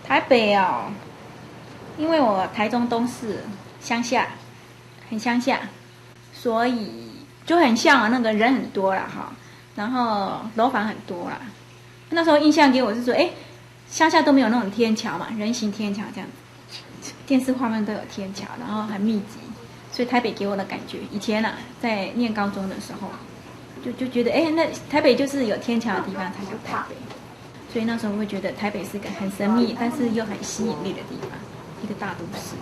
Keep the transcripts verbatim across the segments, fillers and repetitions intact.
台北哦，因为我台中东势乡下，很乡下，所以就很向往那个人很多啦哈，然后楼房很多啦。那时候印象给我是说，哎，乡下都没有那种天桥嘛，人行天桥这样子，电视画面都有天桥，然后很密集，所以台北给我的感觉，以前啊，在念高中的时候，就就觉得，哎，那台北就是有天桥的地方才叫台北。所以那时候会觉得台北是个很神秘，但是又很吸引力的地方，一个大都市。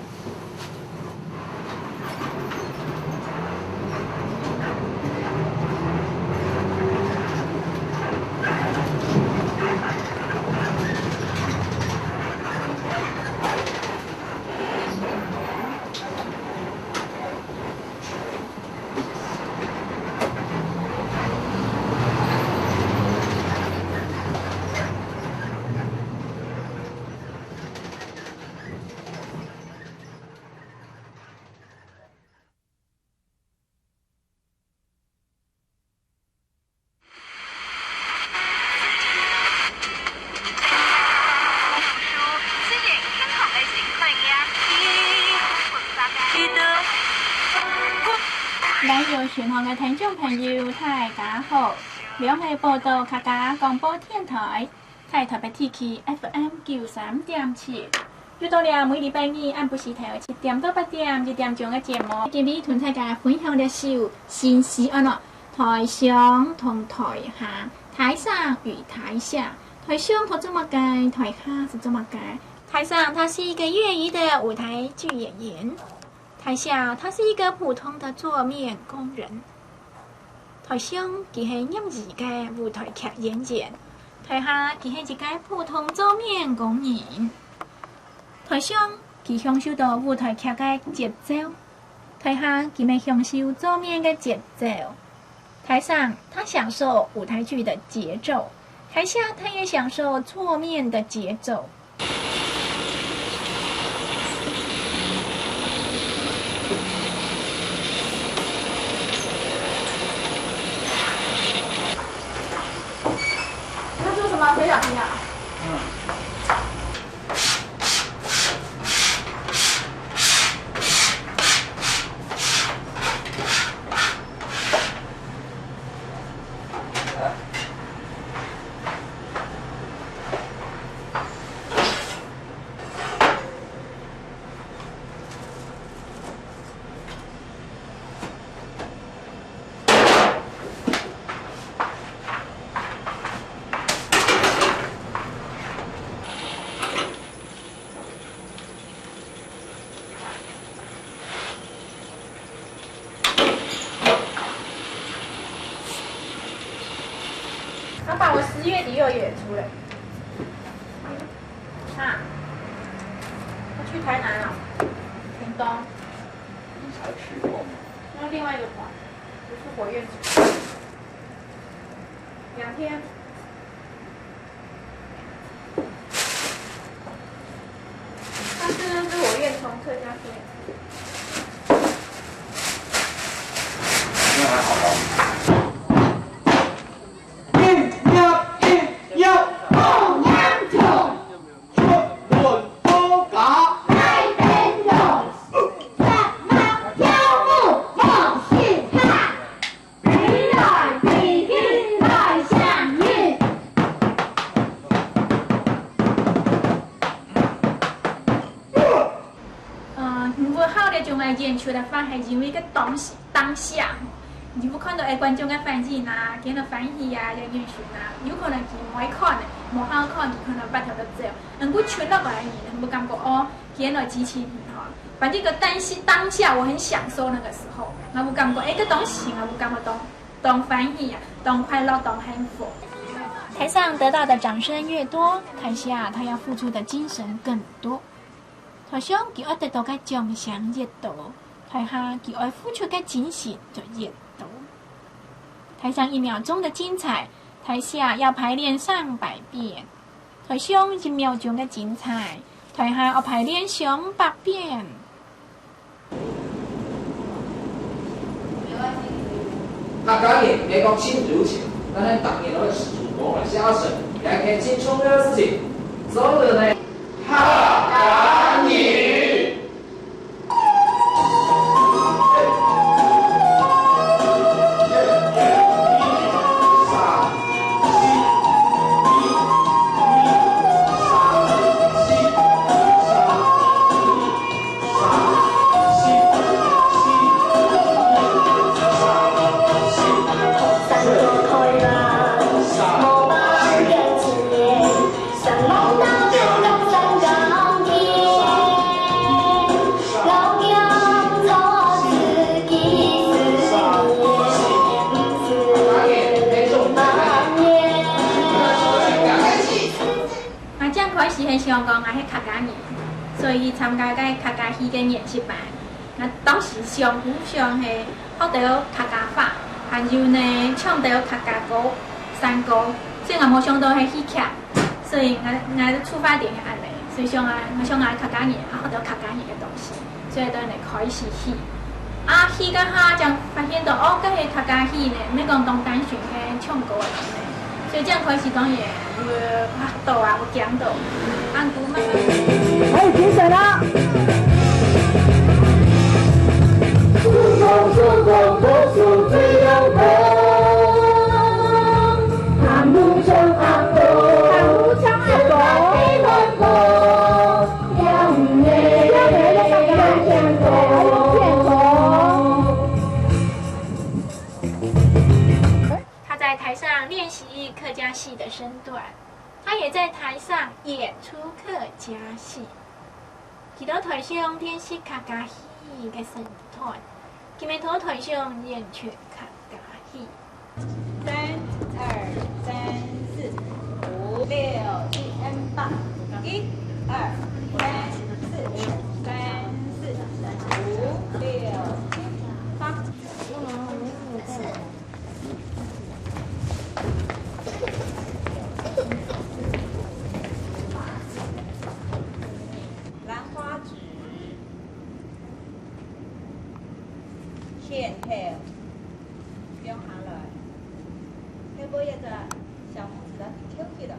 來，有線上个聽眾朋友，大家好！這係寶島客家廣播電台，在台北地區F M九三點七。又到了每禮拜二暗晡時頭七點到八點，一點鐘个節目。今日同大家分享个係新詩安樂，台上同台下，台上與台下。台上佢做麼个？台下佢做麼个？台上，他是一個業餘的舞台劇演員。台下，他是一個普通的桌面工人。台上，佢係業餘个舞台劇演員。台下，佢係一個普通桌面工人。台上，佢享受到舞台劇个節奏。台下，佢乜享受桌面个節奏。台上，他享受舞台劇的節奏。台下，他也享受桌面的節奏。 他做什么？谁打听啊？他把我十月底又有演出了。啊，他去台南了，屏东。你才去过吗？那另外一个团，不是火焰。两天。 上次那是火焰冲客家电影。那还好吧。一秒一秒，好严重，出门多加。太严重，杀马跳舞，莫失态。 呃，你有好个種个演出个話，係因為个當時，當下，你有看到个觀眾个反應啊，佢等歡喜啊，有認真啊，有可能佢毋愛看个，無好看，佢可能捌頭就走。毋過賰落來个人，你會感覺哦，佢等來支持你吼。反正个，但是當下我很享受那個時候，𠊎有感覺，誒，个當時𠊎有感覺當 當歡喜啊，當快樂，當幸福。台上得到的掌聲越多，台下他要付出的精神更多。台上佢愛得到个掌聲越多，台下佢愛付出个精神就越多。台上一秒鐘的精彩，台下要排練上百遍。台上一秒鐘个精彩，台下要排練上百遍。 客家人愛講盡有情，但係逐日都係主攻來下手，也係件盡重要个事情。所以呢，客家人。𠊎正開始係想講𠊎係客家人，所以去參加該客家戲个研習班。𠊎當時想，想係學到客家話，還有呢，唱到客家歌、山歌，所以𠊎無想到係戲劇。 所以𠊎，𠊎出發點係恁呢，所以想啊，𠊎想啊客家人啊，學到客家人个東西，所以就恁呢開始去。啊，去該下正發現到，哦，該係客家戲呢，毋係講當單純个唱歌个恁呢。所以這樣開始當然有嚇到啊，有驚到。啊，毋過慢慢。可以停手了。 他在台上練習客家戲的身段，他也在台上演出客家戲。 佢在台上練習客家戲个身段，佢乜在台上演出客家戲。三二三四五六七八，一二三四五三四五六七八。 蘭花指，前後，放下來，後背一隻小拇指仔翹起來。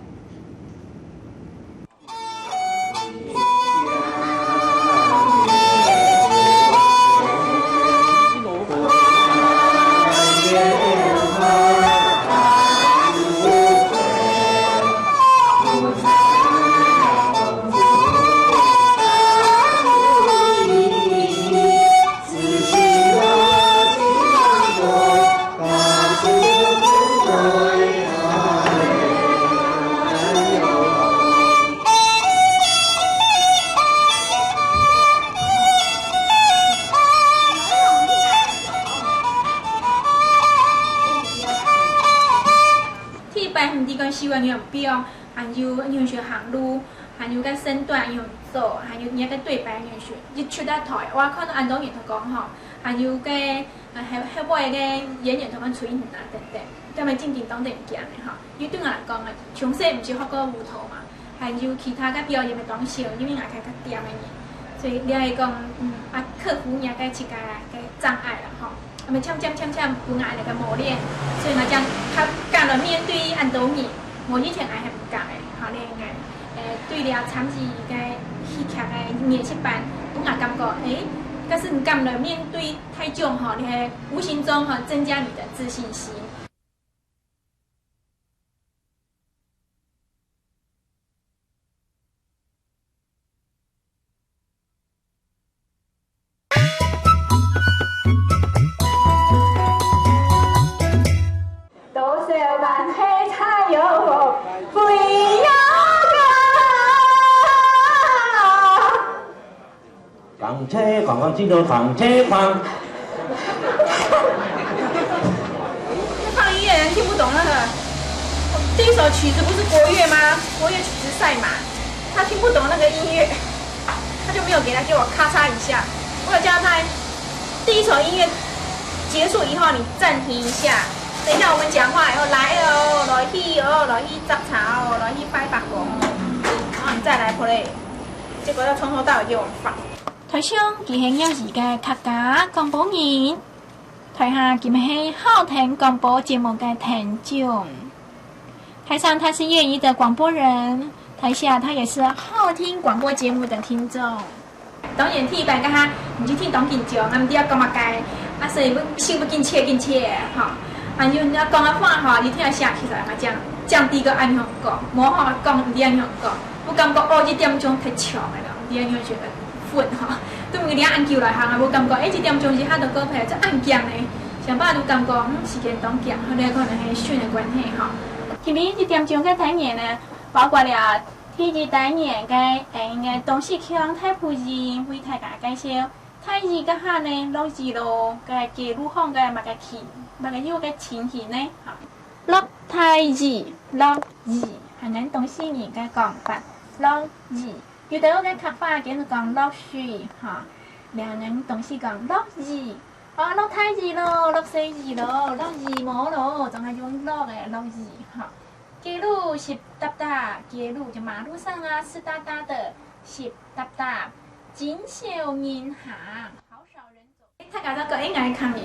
第一擺毋知講細人仰般，還有仰般行路，還有个身段仰般做，還有你个對白仰般，一出到台，哇，看到恁多人都講吼，還有个，呃，後，後尾个演員都講催你啊等等，佢等正經當得人驚个吼。因為對𠊎來講啊，從細毋係學過舞蹈嘛，還有其他个表演个東西，因為𠊎較，較恬个人，所以你愛講，嗯，啊，克服你个自家个障礙啦吼。 啊，麼漸漸漸漸分𠊎來个磨練，所以𠊎正較敢來面對恁多人，無以前𠊎係毋敢个。吼，你𠊎，呃，對了參與个戲劇个研習班，分𠊎感覺，誒，假使你敢來面對大眾吼，你係無形中吼增加你的自信心。 多少萬个太陽，飛呀呀。 停車，停車，停車，停車。放音樂人聽不懂那個，第一首曲子不是國樂嗎？國樂曲子賽馬，他聽不懂那個音樂，他就沒有給他，給我咔嚓一下。我有叫他，第一首音樂結束以後，你暫停一下，等一下我們講話以後，來哦，來去哦，來去摘茶哦，來去拜訪哦，然後你再來play。 結果要從頭到尾給我放。台上佢係業餘个客家廣播人，台下佢乜係好聽廣播節目个聽眾。台上他是業餘的廣播人，台下他也是好聽廣播節目的聽眾。當然，第一擺該下，你就聽當緊張，啊，毋知愛講麼个，啊，所以會心會緊切緊切，吼。啊，你愛講个話吼，一定愛寫起來嘛，這樣，這樣第一個愛仰般講，無吼，講毋知愛仰般講，有感覺哦，一點鐘忒長了啦，毋知愛仰般選个分吼。對毋過，恁久來行啊，有感覺，誒，一點鐘一下就過去，這恁遽呢，上擺有感覺，嗯，時間當遽，後來可能係選个關係吼。今晡日一點鐘个單元呢， 包括了第一單元个，誒，个東勢腔大埔字為大家介紹。大雨該下呢，落雨咯，个街路項个麼个情，麼个有个情形呢？哈，落大雨，落雨，係𠊎東勢人个講法，落雨。有兜个客話佢講落水，哈，了𠊎東勢講落雨，哦，落大雨咯，落細雨咯，落雨無咯，總係用落个，落雨，哈。 街路濕答答，街路就馬路上啊，濕答答的，濕答答，真少人行，好少人走。大家都講，誒，𠊎客人，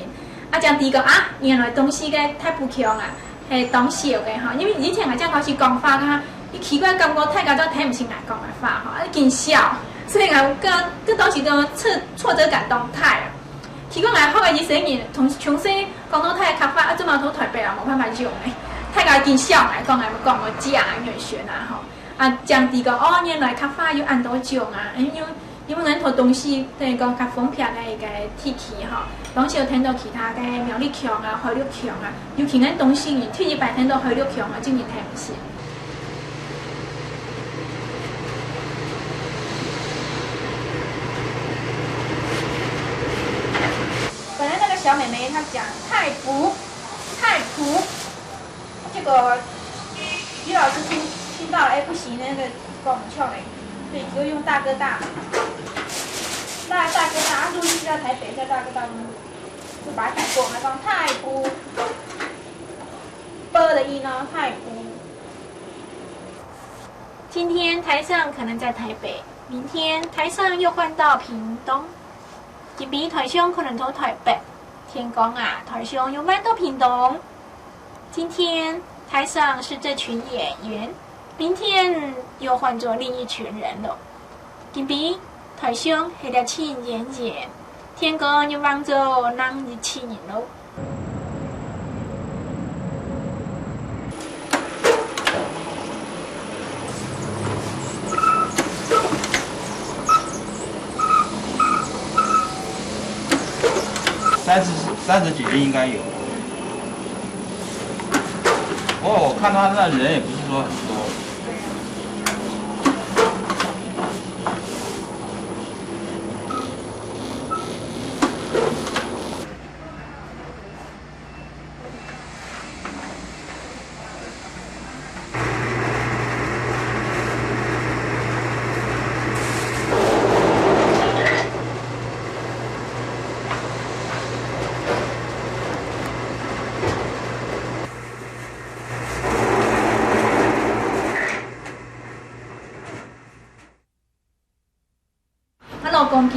啊，正知講啊，原來東勢个大埔腔啊，係當少个吼，因為以前𠊎正開始講話啊，佢奇怪感覺大家都聽毋清𠊎講个話吼，啊，緊笑，所以𠊎个，个當時都挫，挫折感當大啊。 奇怪，𠊎學个一世人，從，從細講到大个客話，啊，做麼到台北啊，無辦法用誒。大家緊笑𠊎，講𠊎講無正啊，仰般選啊吼。啊，正知講，哦，原來客話有恁多種啊，因為，因為𠊎在東勢，等於講較方便个一個地區吼，當時有聽到其他个苗栗腔啊、海陸腔啊，尤其𠊎東勢人，第一擺聽到海陸腔啊，真正聽毋識。 本來那個小妹妹她講太埔，太埔，結果於老師聽，聽到了，哎，不行，那個跟我們嗆了，所以就用大哥大，大，大哥大，啊，錄音是在台北，叫大哥大錄音，就把它改過，她講太埔，p的音哦，太埔。今天台上可能在台北，明天台上又換到屏東。 今晡台上可能到台北，天光啊，台上又換到屏東。今天台上是這群演員，明天又換做另一群人了。今晡台上係這群演員，天光又換做另一群人了。 三十，三十几斤应该有。哦，我看他那人也不是说很多。啊，老公佢，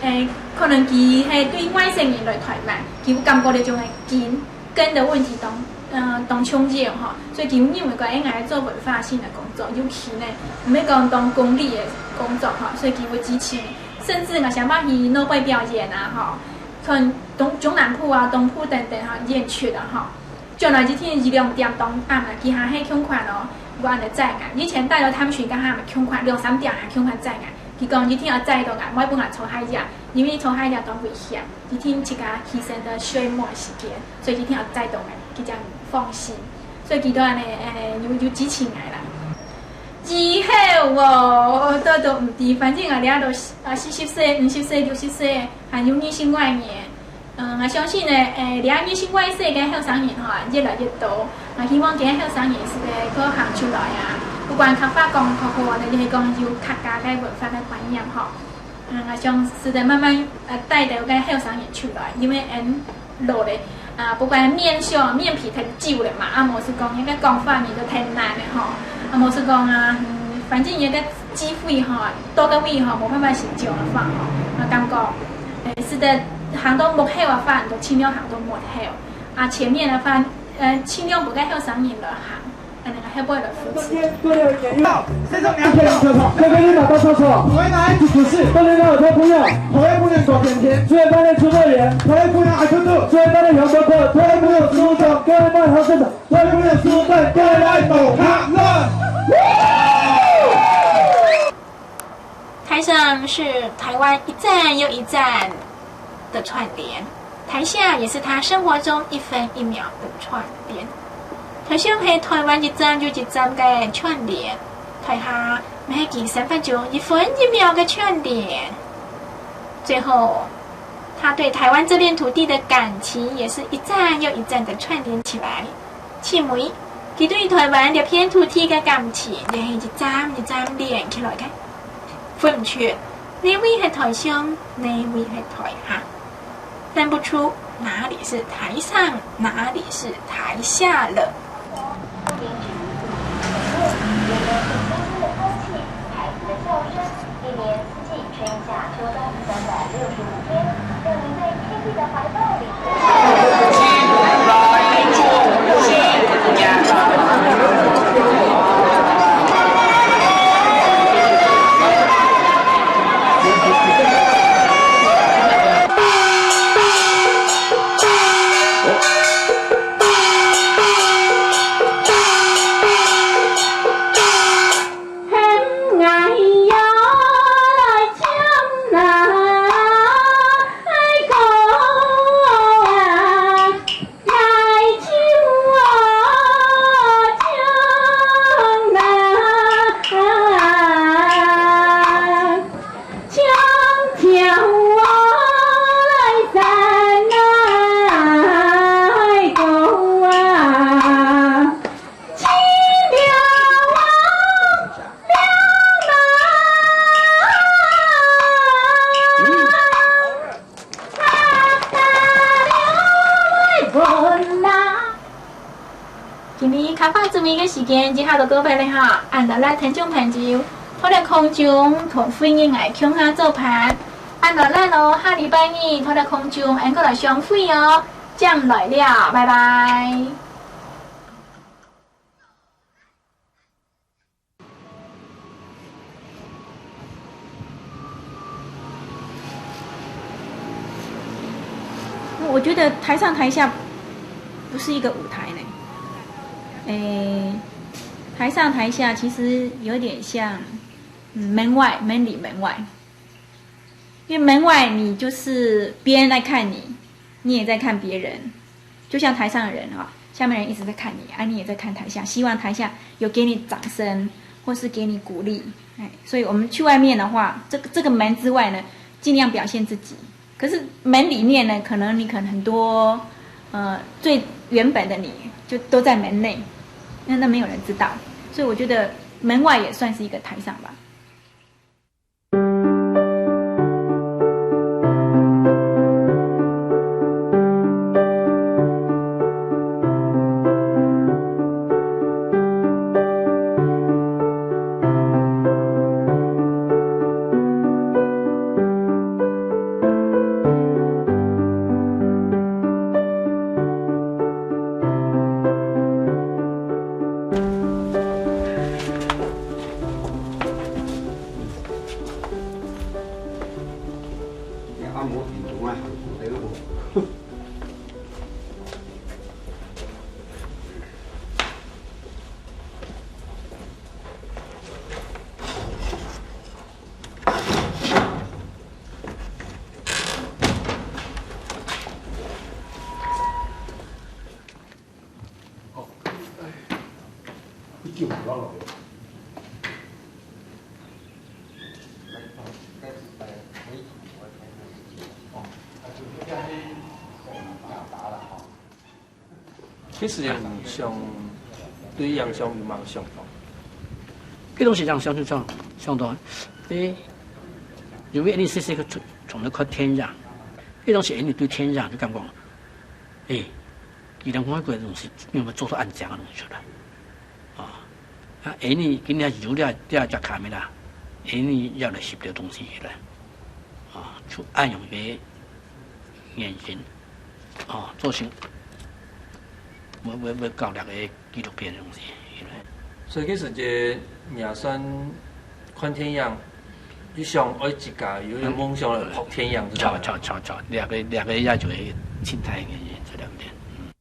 誒，可能佢係對外省人來台灣，佢有感覺這種个根，根个問題當，呃，當重要吼，所以佢有認為講，誒，𠊎做文化性个工作，尤其呢，毋係講當功利个工作吼，所以佢會支持。甚至𠊎想講去外國表演啊，吼，像中，中南部啊、東部等等吼，演出啊，吼。 轉來一天一兩點當暗啊，佢還係共款哦，有恁呢載𠊎。以前帶到淡水，該下乜共款，兩三點啊，共款載𠊎。佢講一定愛載到𠊎，毋好分𠊎坐下夜，因為坐下夜當危險，一定自家犧牲到睡眠時間，所以一定愛載到𠊎，佢正放心。所以佢都恁呢，誒，有，有支持𠊎啦。以後哦，都，都毋知，反正𠊎這都，啊，四十歲、五十歲、六十歲，還有二十外年。 嗯，𠊎相信呢，誒，這二十外歲个後生人吼，越來越多。𠊎希望今後生人係得過行出來啊，不管客話講較好，抑係講有客家个文化个觀念吼。嗯，𠊎想係得慢慢，呃，帶到个後生人出來，因為𠊎老咧，啊，不管面相、面皮忒皺咧嘛，啊，無係講該个講話面都忒難咧吼，啊，無係講啊，嗯，反正該个機會吼，多个位吼，無辦法成就个話吼，啊，感覺，誒，係得 行到幕後个話，就盡量行到幕後。啊，前面个話，呃，盡量分該後生人來行。還會不會來扶持？各位，你馬到廁所，各位，你馬到廁所，回來主持，不能讓我偷朋友，回不能躲甜甜，作業不能出作業，回不能挨臭豆，作業不能用不可，回不能输送，各位不能好事，回不能输送，各位来走他了。台上是台灣一站又一站的串聯，台下也是他生活中一分一秒的串聯。台上係台灣一站又一站个串聯，台下乜係佢生活中一分一秒个串聯。最後，他對台灣這片土地的感情也是一站又一站的串聯起來。 盡尾，佢對台灣這片土地个感情，也係一站一站連起來个。分毋出，哪位係台上，哪位係台下，分不出哪裡是台上，哪裡是台下了。 一年四季，春夏秋冬三百六十五天，让您在天地的怀抱里。今晡日客話之美个時間，這下就到尾了哈。恁多謝聽眾朋友，透過空中同慧英來共下做伴。恁多謝哦，下禮拜日透過空中，俺過來相會哦。正來尞，拜拜。 我觉得台上台下不是一个舞台呢。诶，台上台下其实有点像，嗯，门外、门里、门外。因为门外你就是别人在看你，你也在看别人，就像台上的人哈，下面人一直在看你，啊，你也在看台下，希望台下有给你掌声，或是给你鼓励。哎，所以我们去外面的话，这个，这个门之外呢，尽量表现自己。可是门里面呢，可能你可能很多，呃，最原本的你就都在门内，那，那没有人知道。所以我觉得门外也算是一个台上吧。 其實影響，對影響有蠻相當。這東西影響就像，相當，誒，因為你細細个從，從那看電影，這東西你對電影就感覺，誒，佢兩个个東西，有沒有做到恁靚个東西出來？啊，啊，誒，你今天有這，這隻camera，誒，你要來翕條東西來，啊，就恁樣个原因。 哦，做成，𠊎，𠊎，𠊎搞兩个紀錄片个東西。所以其實這也算看電影，你想愛自家有一個夢想來拍電影，就著啦。著，著，著，著，這個，這個也就係盡大个原因，這兩點。嗯。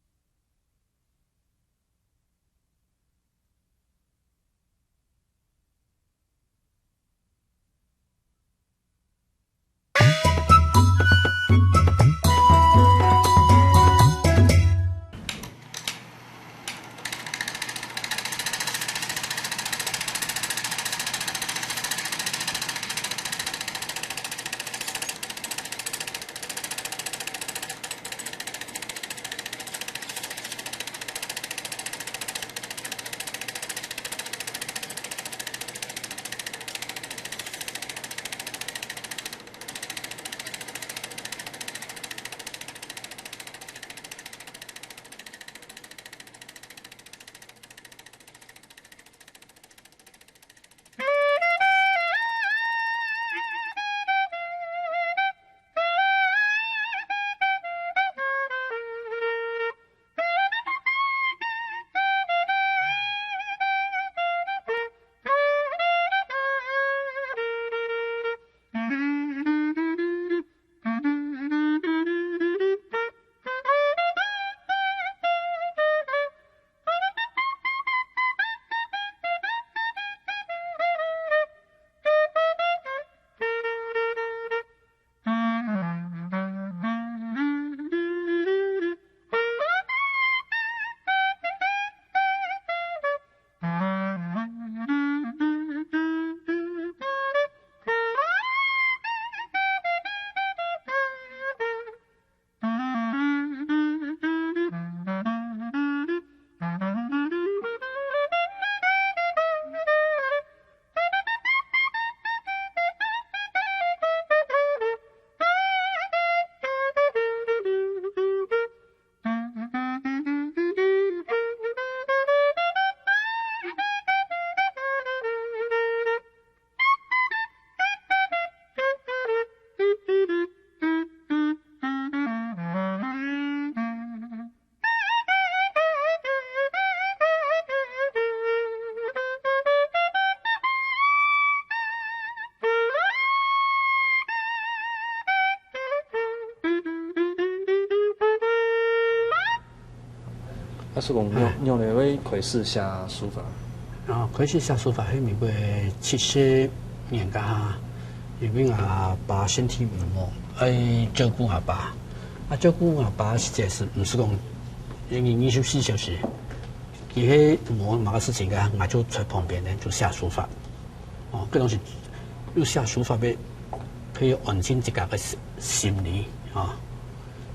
啊，叔公，你，哎。你仰會開始寫書法？哦，開始寫書法，係民國七十年間，因為阿爸身體毋好，愛照顧阿爸。啊，照顧阿爸時節係，毋係講一日二十四小時，佢係無麼个事情个，𠊎就在旁邊呢，就寫書法。 哦，該當時有寫書法个，可以安靜自家个心，心理，哦。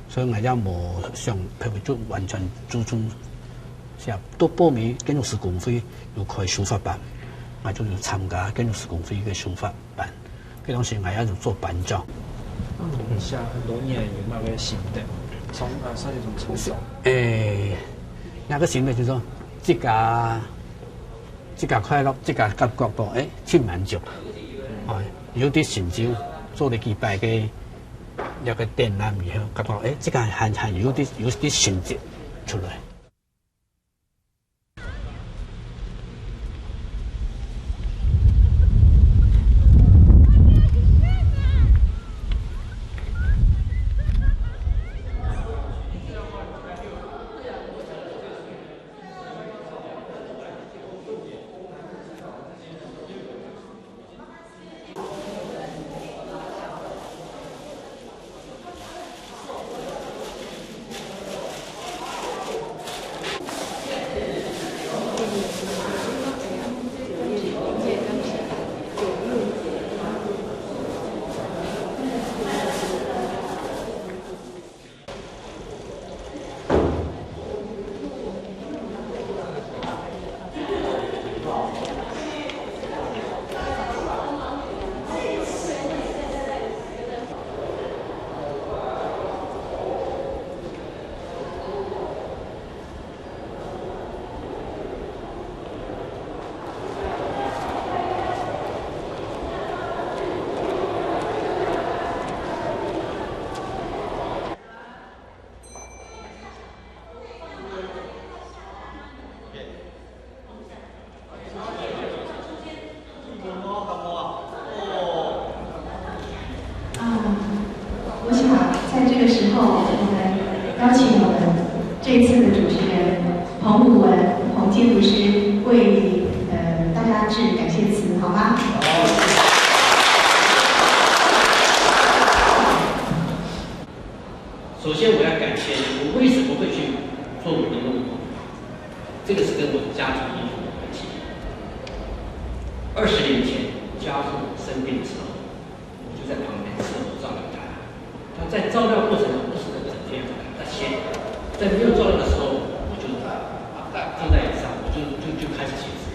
所以𠊎也無想特別就完全注重寫，到報名建築師公會有開書法班，𠊎就有參加建築師公會个書法班。該當時𠊎也有做班長。那你寫恁多年有麼个心得？從，呃，算係從，從小。誒，那個心得就是說，自家 自家快樂，自家感覺到，誒，盡滿足。哦，有兜成就，做了幾擺个，那個展覽以後，感覺，誒，自家還，還有兜，有兜成績出來。这个是跟我的家庭因素有关系。二十年前，家父生病的时候，我就在旁边伺候照料他。他在照料过程中，不时的整天在写稿，在没有照料的时候，我就躺在椅子上，我就就就开始写字。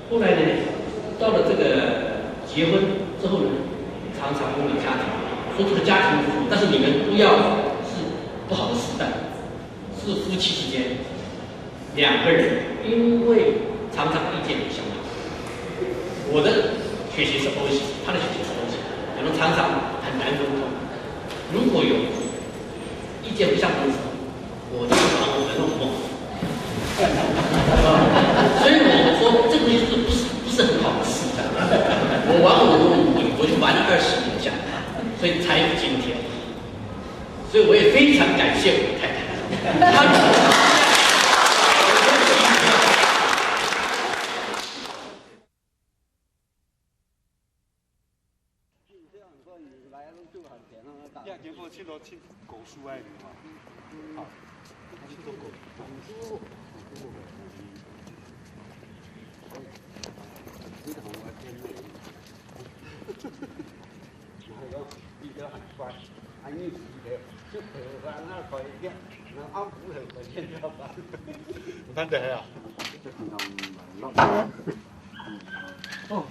后来呢，到了这个结婚之后呢，常常跟我家庭说这个家庭，但是你们不要是不好的示范。是夫妻之间两个人，因为常常意见不相同，我的学习是 O 型，他的学习是 O 型，我们常常很难沟通。如果有意见不相同的时候，我就把我的弄忘。所以我说这个东西是不是不是很好的示范？我玩我的弄，我就玩了二十年下来，所以才有今天。所以我也非常感谢我的太太。她难得啊。哦。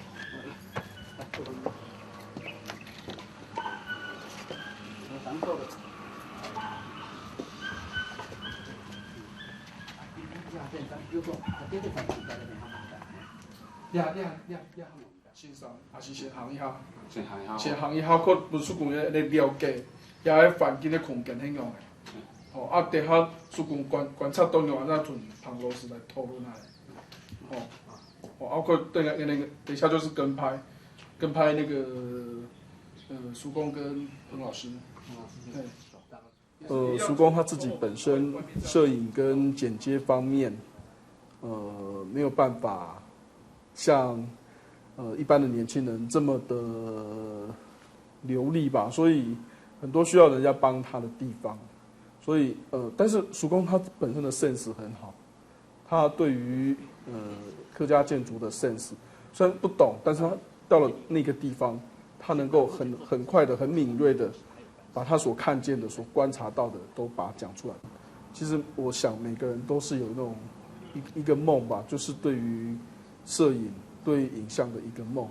先生，还是先行一下。先行一下。先行一下，看分叔公个了解，遐个环境个空间係仰个。吼，啊，等下叔公观观察到仰，啊，再同彭老师来讨论下。吼，哦，啊，看等下等下等一下就是跟拍，跟拍那个呃叔公跟彭老师。彭老师。对。呃，叔公他自己本身摄影跟剪接方面，呃，没有办法像呃一般的年轻人这么的流利吧，所以很多需要人家帮他的地方。所以呃，但是叔公他本身的 sense 很好，他对于呃客家建筑的 sense 虽然不懂，但是他到了那个地方，他能够很很快的、很敏锐的把他所看见的、所观察到的都把它讲出来。其实我想每个人都是有那种一一个梦吧，就是对于摄影、对于影像的一个梦。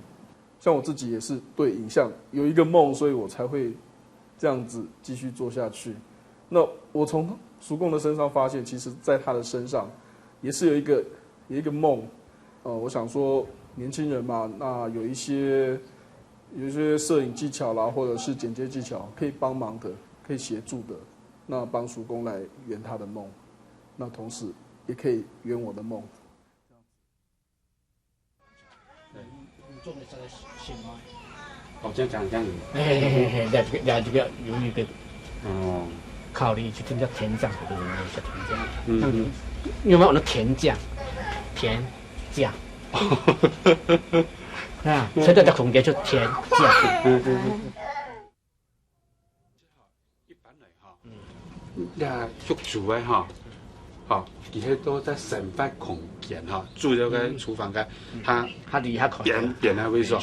像我自己也是对影像有一个梦，所以我才会这样子继续做下去。那我从叔公的身上发现，其实在他的身上也是有一个有一个梦。呃，我想说，年轻人嘛，那有一些有一些摄影技巧啦，或者是剪接技巧，可以帮忙的，可以协助的，那帮叔公来圆他的梦，那同时也可以圆我的梦。你做的这个行为。哦，这样讲，这样子。嘿嘿嘿嘿，了解了解，有一个哦，考虑去添加田长，对不对？小田长。嗯嗯。有没有那田将？田将。啊，所以这个空间就田将。嗯嗯嗯。一般来哈，嗯，那畜猪个哈，哈，其实都在生活空间哈，住那个厨房个，嗯，他他离他可能扁扁个位所，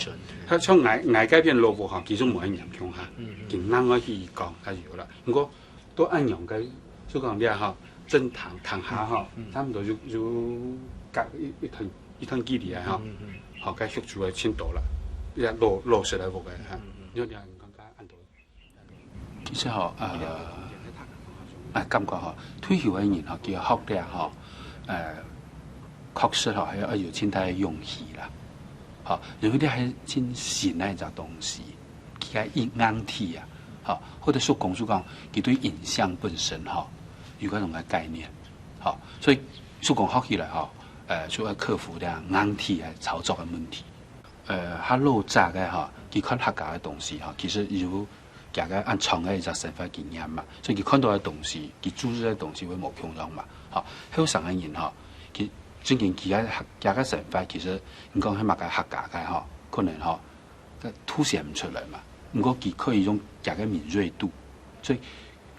他像矮矮个变萝卜哈，其实没很严重哈，嗯嗯，简单个去讲，他有了。不过都按样个，就讲了哈，正躺躺下哈，嗯嗯，差不多就就隔一一段一段距离啊哈，嗯嗯嗯，好，该畜猪个千多了，也落落实来不个哈，嗯嗯，你看你看看按多。其实吼，呃，哎，感觉吼，退休个人吼，佢學這吼，呃，確實吼，還要有盡大个勇氣啦。吼，因為這還真新个一隻東西，佢个硬硬體啊，吼，或者說講，就講，佢對影像本身吼，有該種个概念，吼，所以說講學起來吼，呃，就要克服這樣硬體个操作个問題。呃，較老早个吼，佢看客家个東西吼，其實有 佢个恁長个一隻生活經驗嘛，所以佢看到个東西，佢注意个東西會無共樣嘛。吼，後生个人吼，佢正經佢个佢个生活，其實你講係麼个客家个吼，可能吼，佢凸顯毋出來嘛。毋過佢可以用佢个敏銳度，所以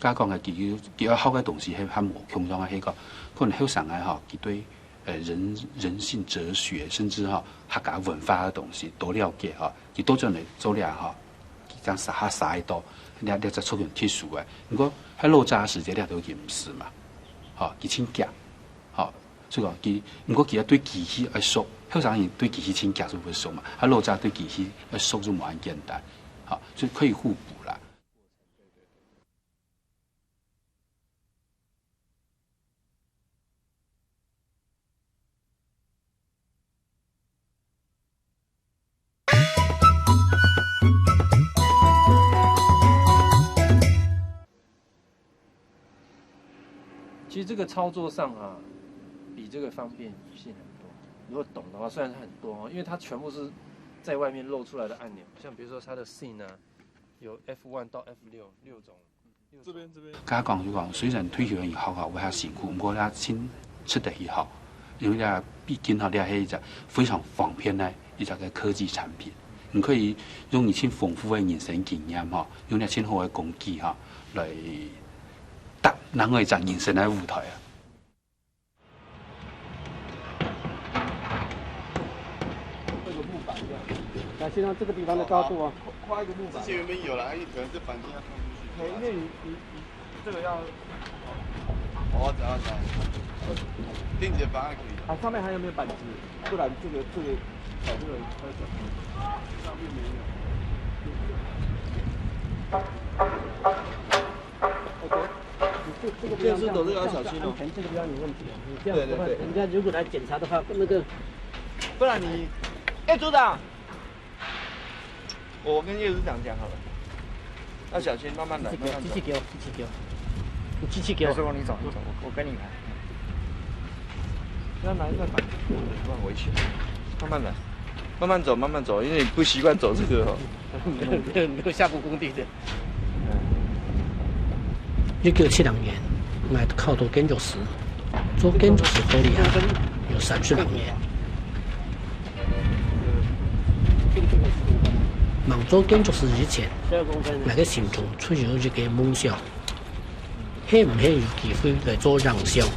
家講个，佢，佢愛學个東西，係較無共樣个，係講，可能後生个吼，佢對，呃，人，人性哲學，甚至吼，客家文化个東西多了解吼，佢倒轉來做了吼，佢正儕，較儕會到，這，這隻族群特殊个。毋過，係老早時節，這都已經毋係嘛，吼，佢盡遽，吼，所以講佢，毋過佢愛對機器愛熟，後生人對機器盡遽就會熟嘛，啊，老早對機器愛熟就無恁簡單，吼，所以可以互補啦。 其实这个操作上啊，比这个方便性很多。如果懂的话，虽然它很多哦，因为它全部是在外面露出来的按钮，像比如说它的 scene 啊，有 F one 到 F 六六种。这边这边。刚刚讲就讲，虽然退休以后哈，会较辛苦，毋过咧，亲值得去学，因为咧，毕竟哈，这系一只非常方便的一只个科技产品。你可以用你亲丰富的人生经验哈，用你亲好的工具哈，来搭另外一只人生的舞台啊。 这个木板这样。来，先让这个地方的高度啊。跨，跨一个木板。之前原本有啦，因为可能这板筋要放出去。对，因为你，你，你这个要，哦，我知道，我知道。定节方案可以。啊，上面还有没有板子？不然这个，这个，哦，这个，上面没有。 OK，你这，这个地方这样，这样是走这个要小心哦。这样安全，这个地方有问题啊。你这样的话，对，对，对。人家如果来检查的话，那个，不然你，哎，组长，我跟叶组长讲好了，要小心，慢慢来，慢慢走。机器给我，机器给我，你机器给我。没事，你走，你走，我，我跟你来。那来，那来。很危险，慢慢来，慢慢走，慢慢走，因为你不习惯走这个哦。没有，没有下过工地的。 一九七六年，𠊎考到建筑師，做建築師到這下有三十六年。吂做建築師以前，𠊎个心中就有一個夢想，係毋係有機會來做影像？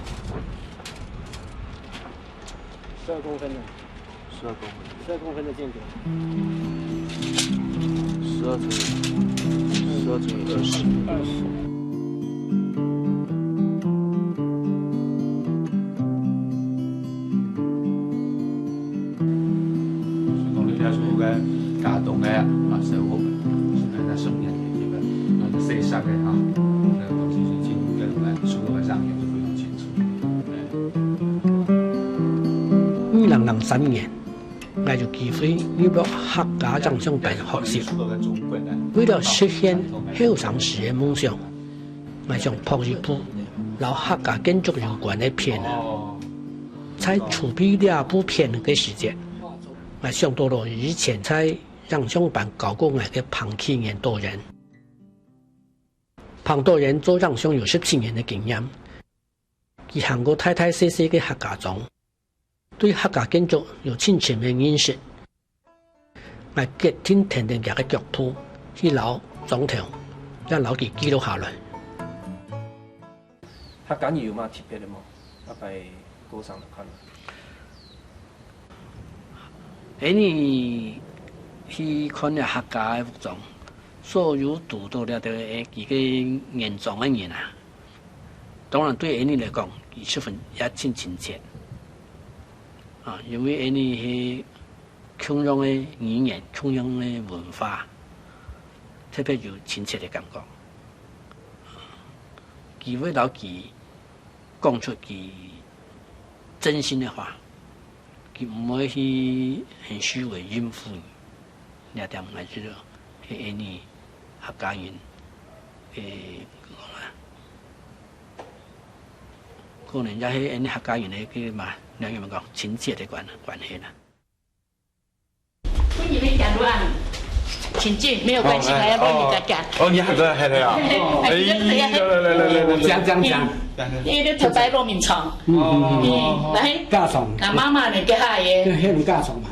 十二公分的。 十二公分。十二公分的建筑。十二乘以，十二乘以二十。二十。所以講，你要是有个家當个啊，生活个，現在在生活裡面，那個細項个啊，那個東西是盡跟我們生活上也是非常清楚。對。二零零三年， 𠊎有機會入到客家影像班學習。為了實現後生時个夢想，𠊎想拍一部摎客家建築有關个片。在籌備這部片个時節，𠊎想到了以前在影像班教過𠊎个彭啟源導演。彭導演做影像有十七年个經驗， 佢行過大大細細个客家庄，對客家建築有盡深个認識。𠊎決定跈等佢个腳步，去摎莊頭，也摎佢記錄下來。客家人有麼特別个無？阿伯過生來看啊。𠊎等去看了客家个服裝，所有堵到了个幾個原裝个人啊， 當然對𠊎等來講，佢十分也盡親切。啊，因為𠊎等係共樣个語言、共樣个文化，特別有親切个感覺。佢會摎佢講出佢真心个話。 佢毋會去很虛偽應付你。這點𠊎覺得係𠊎等客家人个，可能也係𠊎等客家人个，个嘛，仰般講，親切个關，關係啦。 親戚，沒有關係，哦，哎，還要幫你講講。哦，你還在，還在啊？哎，哎，來，來，來，來，來，講，講，講。因為你頭擺落眠床。嗯，嗯，嗯。嗯，來。嫁妝。啊，媽媽呢，嫁下耶。對，彼種嫁妝嘛。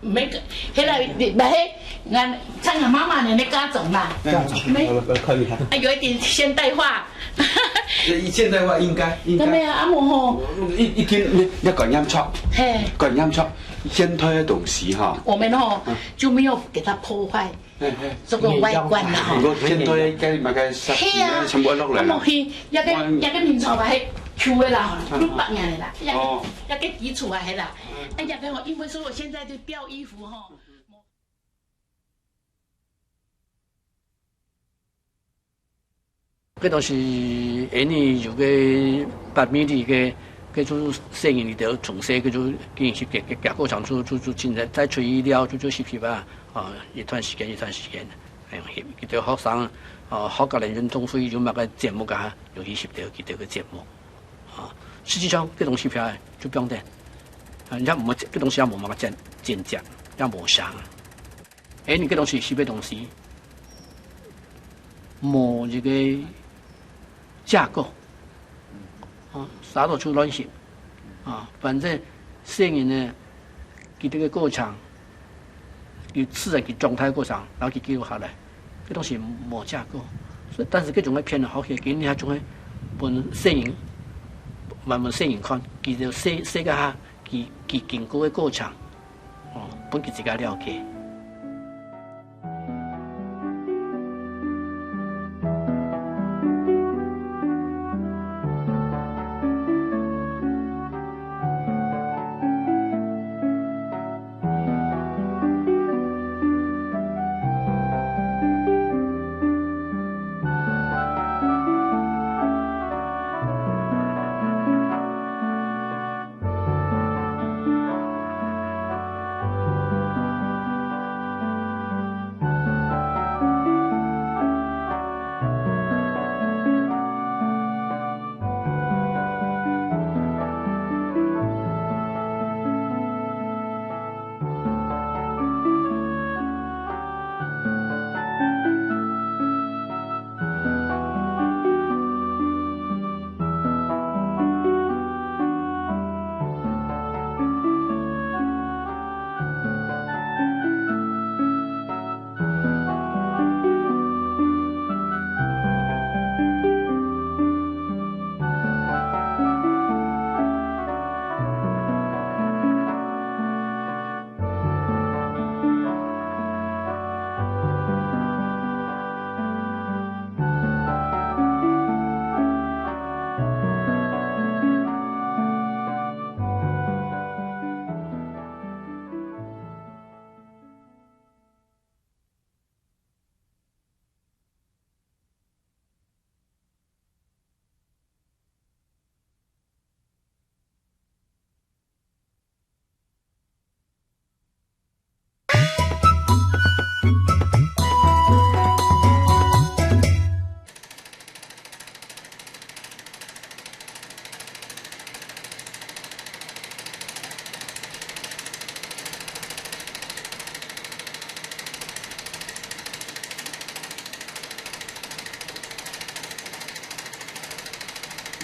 沒，後來，你，不，嘿，俺像俺妈妈的那家种啦，家种。没，我我看一下。啊，有一点现代化。现代化应该应该。他们啊，阿姆吼，一一听，你要感染错，嘿，感染错，现代的东西哈。我们吼，嗯，就没有给它破坏，嘿嘿，这个外观了哈。如果现代该嘛该杀，嘿啊，全部落来了。啊，莫去，那个那个民族吧，嘿，旧的啦，六百年的啦，那个那个基础啊，嘿啦，哎呀，跟我因为说我现在就掉衣服哈。 該當時，因為有个八米里个，个就細人佢兜從細个就練習个，个，个過程就，就，就真在，在吹料就，就習習啊，啊，一段時間，一段時間，恁樣習。佢兜學生，啊，學校个運動會有麼个節目啊，有去習到佢兜个節目。 啊，實際上，這東西就放等，啊，也無，這東西也無麼个真，真正，也無啥。哎，你這東西是別東西，無一個架構，啊，啥都出亂習，啊，反正細人呢， 佢這个過程，佢自然佢狀態過程，然後佢記錄下來，這東西無價過。所以，但是這種个片好學，佢你還總係分細人，慢慢細人看，佢就細，細个下，佢，佢經過个過程，哦，分佢自家了解。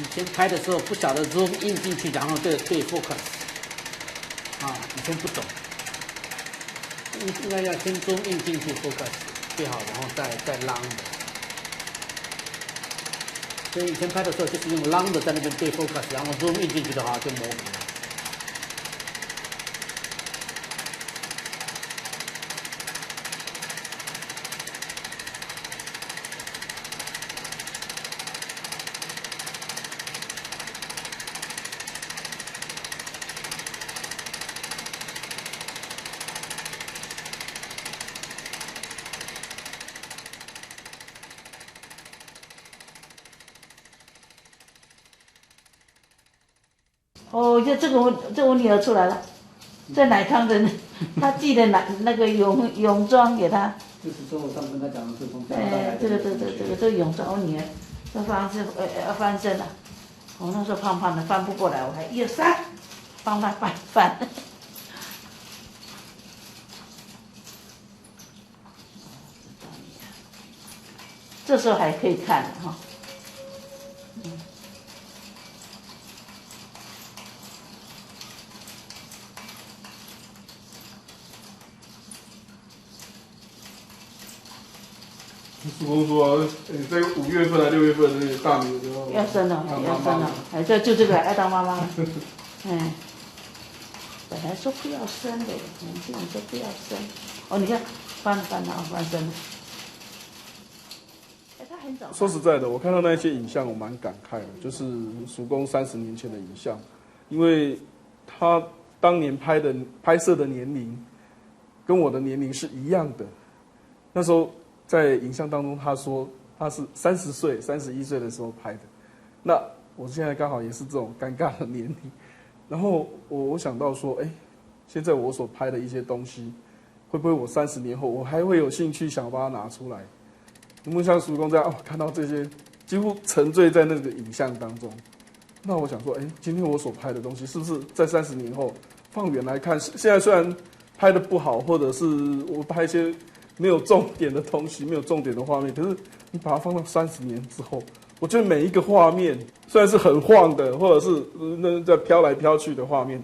以前拍的时候不晓得 zoom in 进去，然后对，对 focus。啊，以前不懂。应，应该要先 zoom in 进去 focus 最好，然后再，再 round。所以以前拍的时候就是用 round 在那边对 focus，然后 zoom in 进去的话就模糊了。哦，这，这个我，这我女儿出来了，在奶汤的，她寄的奶，那个泳，泳装给她。就是说我上次跟她讲的，是从加拿大来的。哎，这个，这个，这个，这个泳装，我女儿，这翻身，呃，要翻身了。我那时候胖胖的，翻不过来，我还一二三，翻翻翻翻。 这时候还可以看哈。叔公说，你这个五月份还六月份那个大米有没有？要生了，要生了，哎，这就这个要当妈妈了。哎，本来说不要生的，年轻人说不要生。哦，你看，翻了翻了，哦，翻生了。哎，他很早。说实在的，我看到那些影像，我蛮感慨的，就是叔公三十年前的影像，因为他当年拍的拍摄的年龄跟我的年龄是一样的，那时候在影像当中，他说他是三十岁、三十一岁的时候拍的，那我现在刚好也是这种尴尬的年龄，然后我我想到说，哎，现在我所拍的一些东西，会不会我三十年后我还会有兴趣想要把它拿出来？有没有像叔公这样，哦，看到这些几乎沉醉在那个影像当中？那我想说，哎，今天我所拍的东西是不是在三十年后放远来看，现在虽然拍的不好，或者是我拍一些没有重点的东西，没有重点的画面，可是你把它放到三十年之后，我觉得每一个画面虽然是很晃的，或者是呃那在飘来飘去的画面，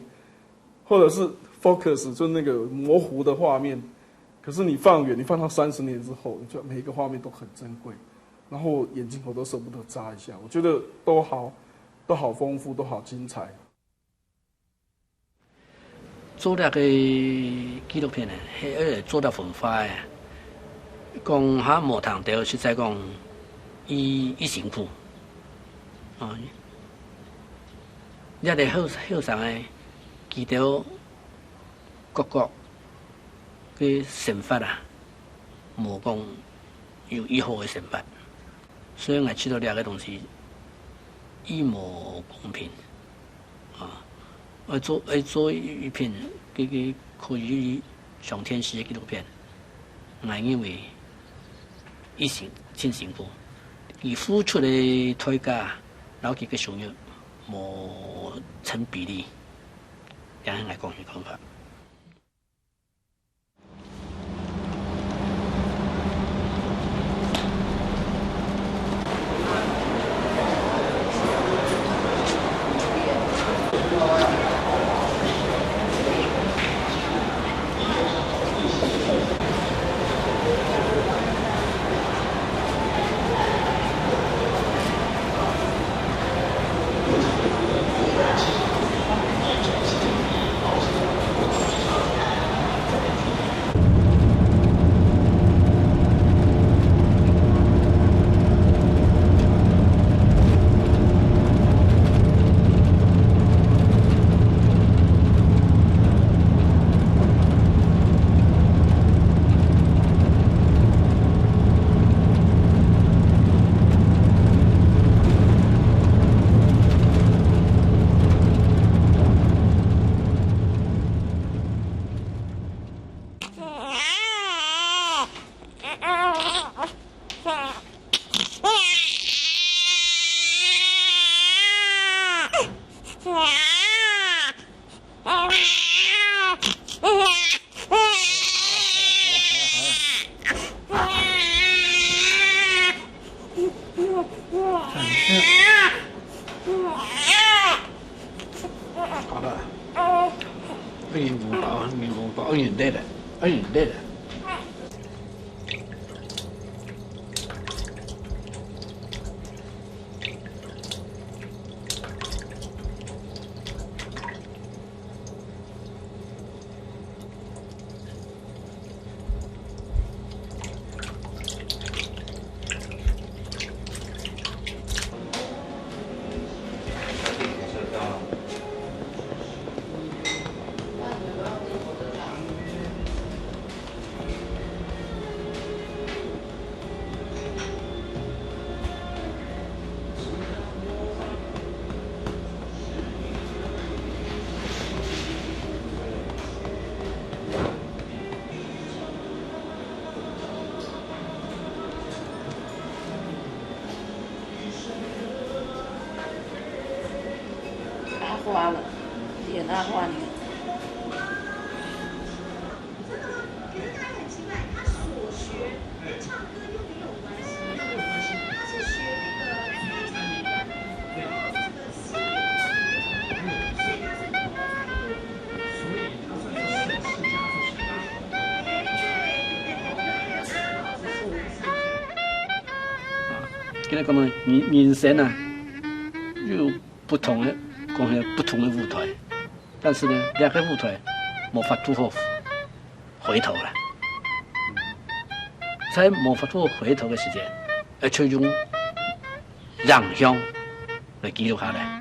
或者是 focus 就那个模糊的画面，可是你放远，你放到三十年之后，你就每一个画面都很珍贵，然后眼睛我都舍不得眨一下，我觉得都好，都好丰富，都好精彩。做這个紀錄片呢，係愛做到文化个，講較無通對，實在講，伊伊辛苦，啊，這个後後生个，佢兜各各个生活啊，無講有以後个生活。所以𠊎試著這个東西，伊無公平啊！愛做愛做一片个个可以上電視个紀錄片，𠊎認為一辛真辛苦，佢付出个代價，然後佢个收入無成比例，這係𠊎個人看法。好了，你摸到，你摸到，哎，累了，哎，累了。阿花了，演阿花呢。講到人，人生啊，有不同个，講係不同个舞台，但是呢，這个舞台無法度好回頭啦。在無法度回頭个時間，愛就用影像來記錄下來。